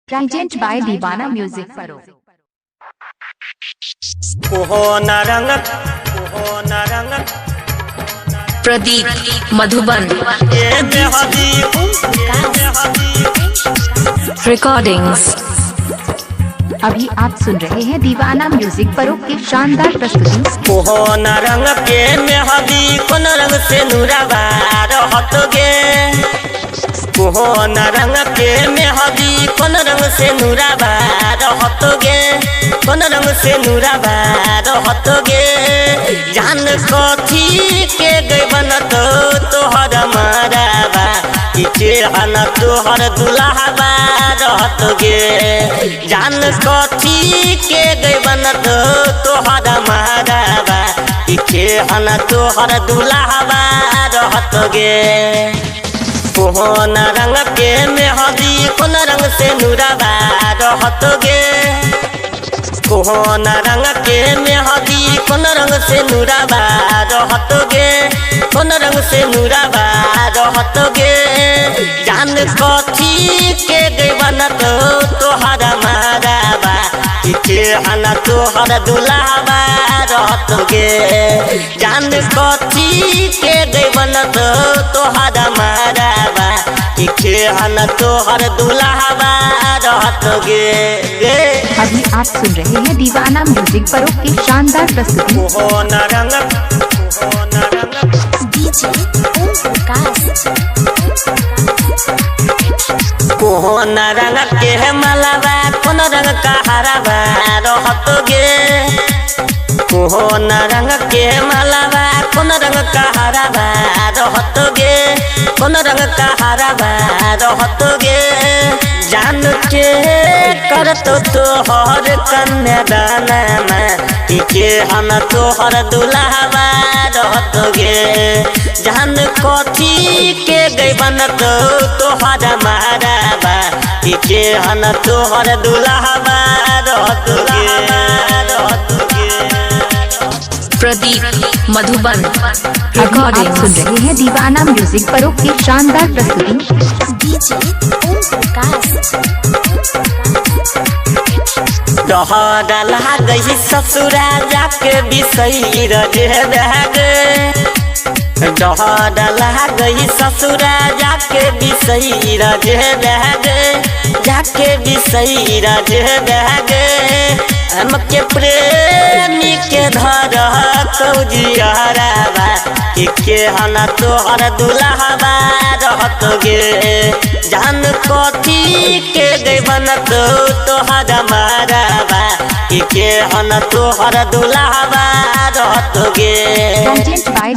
Present by Deewana music परो। Pradeep Madhuban recordings. अभी आप सुन रहे हैं दीवाना म्यूजिक परो की शानदार प्रस्तुति। कोन रंग के मेहदी, कोन रंग से नूराबा रहत गे? कोन रंग के मेहदी, कोन रंग से नूराबा रहत गे? कोन रंग से नूराबा रहत गे? जान कथी के गई तो तोहर माराबा, चेहन तोहर दुल्हाबा रहत गे। जान कथी के गई तो तोहर माराबा, चेहन तोहर दुल्हाबा रहत गे। कोन रंग के मेहदी, कोन रंग से नूराबा रहत गे? कोन रंग के मेहदी, कोन रंग से नूराबा रहत गे? कोन रंग से नूराबा रहत गे? जान कथी के गई तो तोहर माराबा, चेहन तोहर दुल्हाबा रहत गे। जान कथी के गई तो तोहर माराबा, चेहन तोहर दुल्हाबा रहत गे गे। अभी आप सुन रहे हैं दीवाना म्यूजिक परो की शानदार प्रस्तुति। कोन रंग, कोन रंग डीजे ओम प्रकाश। कोन रंग के मलबा, कोन रंग का हराबा रहत गे? कोन रंग के मलबा, कोन रंग का हराबा रहत गे? कोन रंग का हराबा रहत गे? जान के करत तोहर कन्यादानमा, के हम तोहर दुल्हाबा रहत गे। जान कथी के गई बनत तोहर माराबा, के हन तोहर दुल्हाबा रहत गे, रहत गे। प्रदीप मधुबन अभी आप सुन रिकॉर्डिंग्स। रहे हैं दीवाना म्यूजिक परो की शानदार प्रस्तुति। डीजे ओम प्रकाश। डहर लागई ससुरा जाके बिसैर जे गे। डहर लागई ससुरा जाके बिसैर जे गे, जाके बिसैर जे गे। हमके प्रेमी के धर कौजियराबा, के हन तोहर दुल्हाबा रहत गे। जान कथी के गई बनत तोहर माराबा, के हन तोहर दुल्हाबा रहत गे। Present by